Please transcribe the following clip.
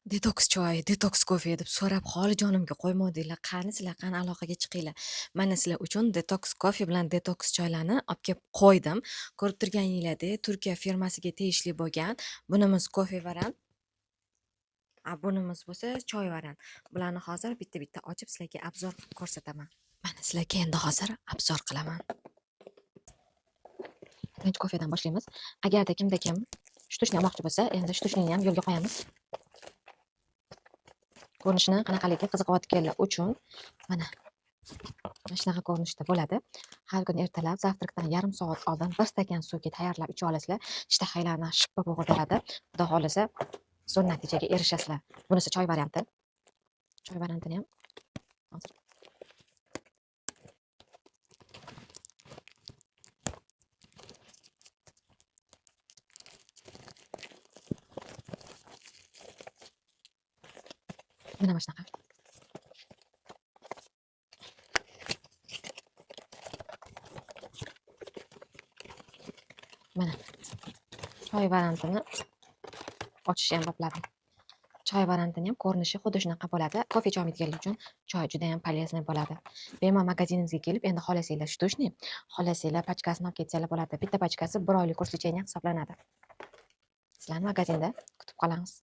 Detoks choy, detoks kofe deb so'rab holi jonimga qo'ymodinglar. Qani sizlar, qani aloqaga chiqinglar. Mana sizlar uchun detoks kofe bilan detoks choylarni olib kelib qo'ydim. Ko'rib turganinglardek, Turkiya firmasiga tegishli bo'lgan bunimiz kofe variant, bunimiz bo'lsa choy variant. Bularni hozir bitta-bitta ochib sizlarga обзор qilib ko'rsataman. Mana sizlarga endi hozir обзор qilaman. Birinchi kofedan boshlaymiz. Agarda kimda kim штучный olmoqchi bo'lsa, endi штучный ni ham yo'lga qo'yamiz. Ko'rinishini qanaqaligi qiziqayotganlar uchun mana shunaqa ko'rinishda bo'ladi. Har kuni ertalab завтрак dan yarim soat oldin bir stakan suvga tayyorlab icha olasizlar. Ishtahanglarni shippa bo'g'ib beradi. Xudo xohlasa, zo'r natijaga erishasizlar. Bunisi choy varianti. Choy variantini ham hozir. Mana shunaqa. Mana choy variantini ochishni ham bopladim. Choy variantini ham ko'rinishi xuddi shunaqa bo'ladi. Kofe icholmaydiganlar uchun choy juda ham полезный bo'ladi. Bemalol magazinimizga kelib, endi xohlasanglar штучный, xohlasanglar pachkasini olib ketsanglar bo'ladi. Bitta pachkasi 1 oylik kurs лечения hisoblanadi. Sizlarni magazinda kutib qolamiz.